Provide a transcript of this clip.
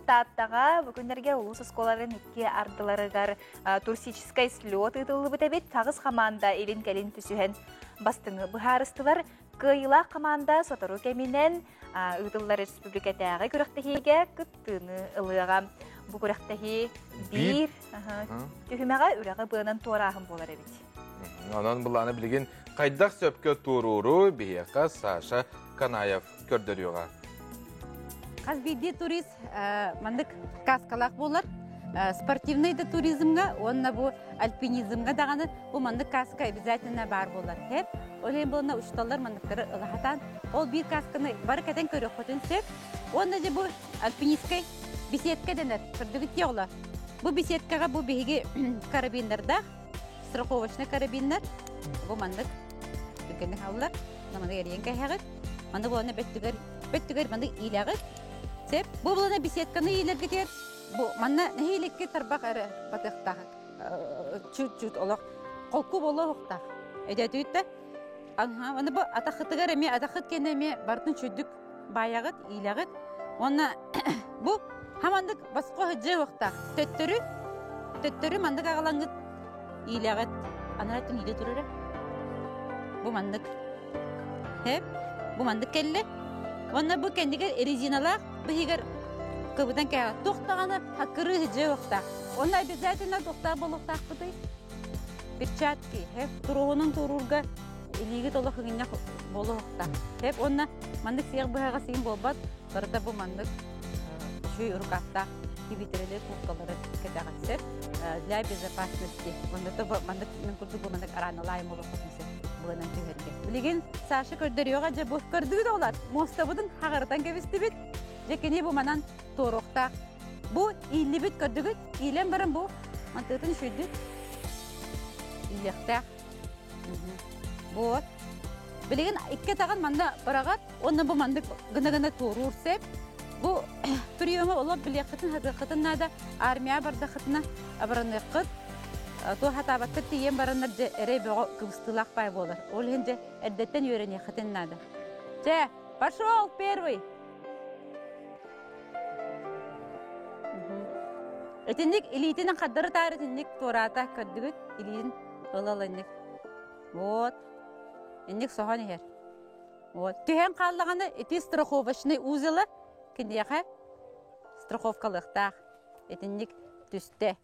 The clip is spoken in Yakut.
Тааттаҕа бу күннэргэ улуус оскуолаларын икки ардыларыгар туристическай слет ыытыллыбыт эбит. Хаҕыс хамаанда илин-кэлин түсүһэн бастыҥы быһаарыстылар. Кыайыылаах хамаанда сотору кэминэн ыытыллар республикатааҕы күрэхтэһиигэ кыттыыны ылыаҕа. Бу күрэхтэһии биир түһүмэҕэ үрэҕи быанан туорааһын буолар эбит. Онон былааны билигин хайдах сөпкө туорууру биһиэхэ Саша Канаев көрдөрүөҕэ. Хас биирдии турист маннык каскалаах буолар. Спортивный да туризмҥа уонна бу альпинизмҥа даҕаны бу маннык каска обязательно баар буолар. Хэп. Ол иһин буолна учууталлар манныктары ылаһатаан ол биир касканы бары кэтэн көрүөххүтүн сөп. Уонна же бу альпинистскай беседка дэнэр. Көрдүгүт дии оҕолор. Бу беседкаҕа бу биһиги карабиннардаах страховочный карабиннар бу маннык түргэнник хааллар. Маннык эрийэн кэһэҕит. Маннык уонна бөттүгэр бөттүгэр маннык иилэҕит. Сеп. Бу булана беседканы иилэргитигэр бу манна нэһииликки тарбах эрэ батыахтаах. Чуть-чуть олох холку буолуохтаах. Өйдөөтүгүт да? Аха, аны бу атахытыгар эмиэ атахыт кэннэ эмиэ бартын чүйдүк баайаҕыт, иилэҕит. Уонна бу хамандык босхо сылдьыахтаах. Төттөрү төттөрү маннык аҕалаҥҥыт иилэҕит. Анараа өттүн иилэ турара. Бу маннык. Хэп. Бу маннык кэллэ. Уонна бу кэннигэр резиналаах быһыгар кыбытан кээҕэ. Туох даҕаны хаккырыы сылдьыахтаах. Уонна обязательно туохтаах буолуохтаахпытый? Перчатки. Хэп. Туруоһунан туоруурга илиигит олох ыгынньах буолуохтаах. Хэп. Уонна маннык сиэх быһаҕа сиин буолбат. Барыта бу маннык үчүгэй рукавтаах кибитирэлэр курткалары кэтэҕин сөп для безопасности. Онно маннык мин курдук бу маннык араналаайым олоххотун сөп буланан түһэргэ. Билигин Саша көрдөрүөҕэ дьэ бу көрдүгүт оҕолор муостабытын хаҕырытан кэбистибит. Дьэ кини бу манан туоруохтаах. Бу ииллибит көрдүгүт иилэн баран бу мантыытын үчүйдүк иилиэхтээх. Вот. Билигин икки атаҕын манна быраҕат уонна бу маннык гына-гына туоруур сөп. Бу приемы олох билиэххитин, хатыаххытын наада. Армия бардаххытына абыраныаххыт. Туох хатаабаккыт тиийэн бараннар дьэ эрэй бөҕө кыбыстыылаах баай буолар. Ол иһин дьэ эрдэттэн үөрэниэххитин наада. Чэ, пошел первый! Итинник илиитинэн хардары таары итинник туораата көрдүгүт илиитин ыла инник. Вот. Инник соһон иһэр. Вот. Түһэн хааллаҕына ити страховочный узела киниэхэ страховкалыахтаах. Итинник түстэ.